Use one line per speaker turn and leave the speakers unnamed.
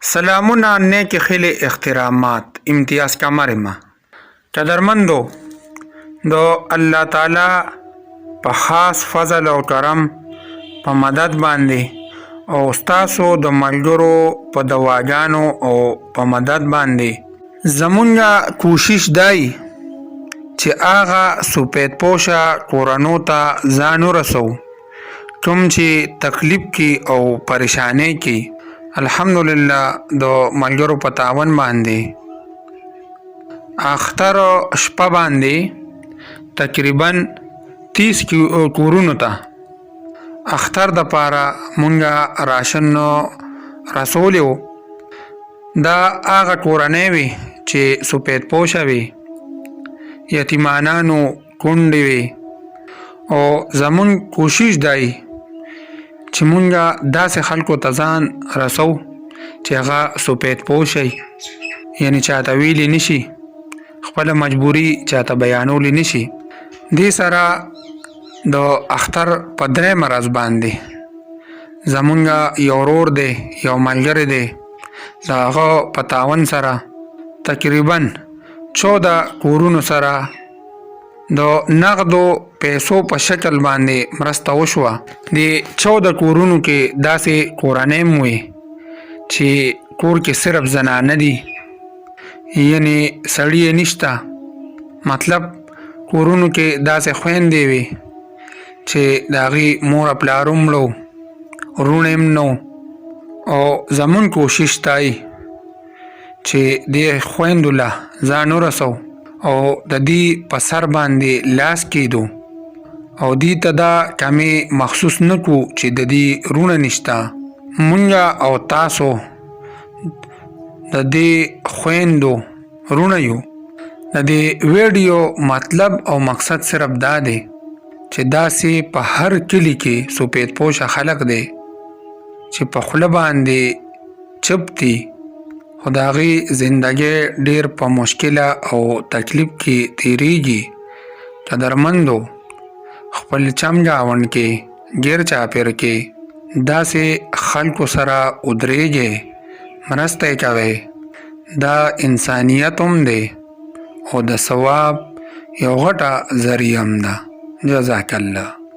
سلامونه نیکې خیلې احترامات امتیاز قمر ما قدرمندو د الله تعالی په خاص فضل او کرم په مدد باندې او ستاسو د ملګرو په دواګانو او په مدد باندې زمونږ کوشش دای چې هغه سپید پوشه کورنو ته ځان ورسوو کوم چې تکلیف کې او پریشانۍ کې. الحمدلله د ملګرو په تعاون باندې اختر شپه باندې تقریبا 30 کورونو ته اختر د پاره مونږه راشن رسولی وو. دا هغه کورنۍ وي چې سپید پوشه وي، یتیمانانو، کونډې وي، او زمونږ کوشش دی چې مونږ داسې خلکو ته ځان رسو چې هغه سپید پوشي، یعنی چاته ویلی نشي، خپله مجبوري چاته بیانولی نشي. دې سره د اختر په درېیمه ورځ باندې زمونږ یو ورور دی، یو ملګری دی، د هغه په تعاون سره تقریبا 14 کورونو سره د نغدو پیسو په شکل باندې مرسته وشوه. د 14 کورونو کې داسې کورنۍ هم وې چې کور کې صرف زنانه دي، یعنی سړی یې نشته. مطلب کورونو کې داسې خویندې وې چې د هغې مور او پلار هم مړه وو، وروڼه هم نه وو. او زمونږ کوشش دا چې دې خویندو له ځان ورسو او د دې په سر باندې لاس کیدو او دې ته دا کمی مخصوص نه کو چې د دې وروڼه نشته. مونږ او تاسو د دې خویندو وروڼه یو. د دې ویډیو مطلب او مقصد صرف دا دی چې داسې په هر کلي کې سپید پوشه خلک دی چې په خوله باندې چپ دي، خو د هغې زندګۍ ډېر په مشکله او تکلیف کې تېرېږي. قدرمندو، خپل چم ګاونډ کې، ګیر چاپېر کې داسې خلکو سره ودرېږئ، مرسته یې کوئ. دا انسانیت هم دی او د ثواب یو غټه ذریعه هم ده. جزاک الله.